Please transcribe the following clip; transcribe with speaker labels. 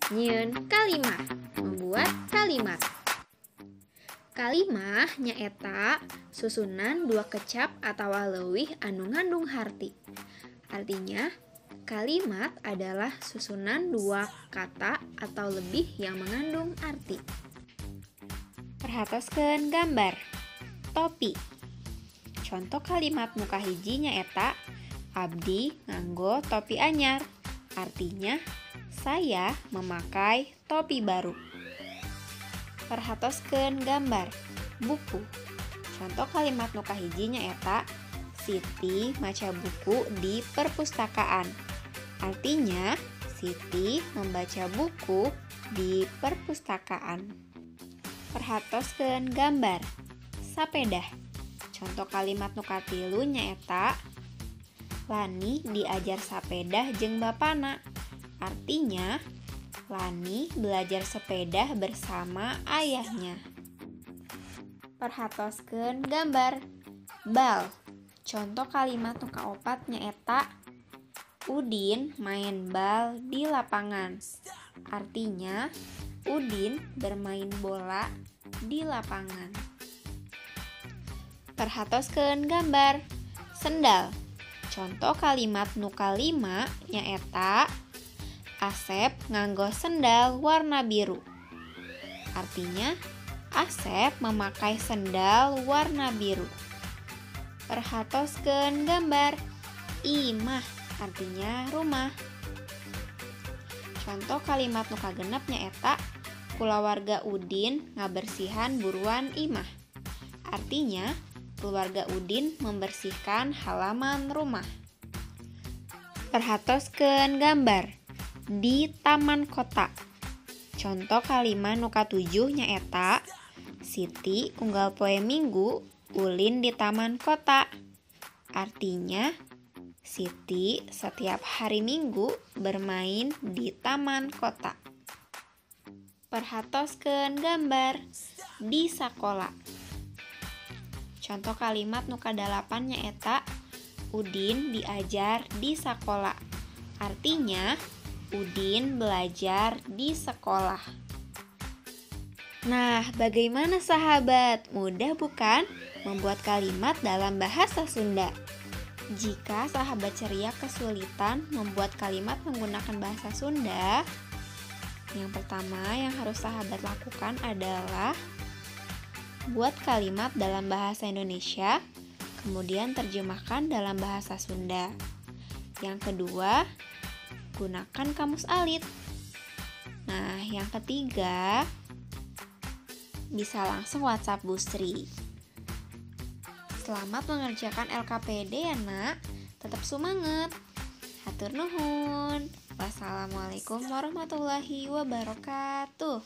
Speaker 1: Nyieun kalimah, membuat kalimat. Kalimah nyaeta susunan dua kecap atawa leuwih anu ngandung harti. Artinya, kalimat adalah susunan dua kata atau lebih yang mengandung arti. Perhatoskeun gambar topi. Contoh kalimat nu kahiji nyaeta abdi nganggo topi anyar. Artinya, saya memakai topi baru. Perhatoskeun gambar buku. Contoh kalimat nu kahiji nyaeta Siti maca buku di perpustakaan. Artinya, Siti membaca buku di perpustakaan. Perhatoskeun gambar sapedah. Contoh kalimat nu katilu nyaeta Lani diajar sapedah jeung bapana. Artinya, Lani belajar sepeda bersama ayahnya. Perhatoskeun gambar bal. Contoh kalimat nu kaopat nyaeta Udin main bal di lapangan. Artinya, Udin bermain bola di lapangan. Perhatoskeun gambar sendal. Contoh kalimat nu kalima nyaeta Asep nganggo sendal warna biru. Artinya, Asep memakai sendal warna biru. Perhatoskeun gambar imah, artinya rumah. Contoh kalimat nu kagenep nyaeta kulawarga Udin ngabersihan buruan imah. Artinya, keluarga Udin membersihkan halaman rumah. Perhatoskeun gambar di taman kota. Contoh kalimat nu katujuh nyaeta Siti unggal poe Minggu ulin di taman kota. Artinya, Siti setiap hari Minggu bermain di taman kota. Perhatoskeun gambar di sakola. Contoh kalimat nu kadalapan nyaeta Udin diajar di sakola. Artinya, Udin belajar di sekolah. Nah, bagaimana sahabat? Mudah bukan membuat kalimat dalam bahasa Sunda? Jika sahabat ceria kesulitan membuat kalimat menggunakan bahasa Sunda, yang pertama yang harus sahabat lakukan adalah buat kalimat dalam bahasa Indonesia, kemudian terjemahkan dalam bahasa Sunda. Yang kedua, gunakan kamus alit. Nah, yang ketiga, bisa langsung WhatsApp Bu Sri. Selamat mengerjakan LKPD ya nak. Tetap semangat. Hatur nuhun. Wassalamualaikum warahmatullahi wabarakatuh.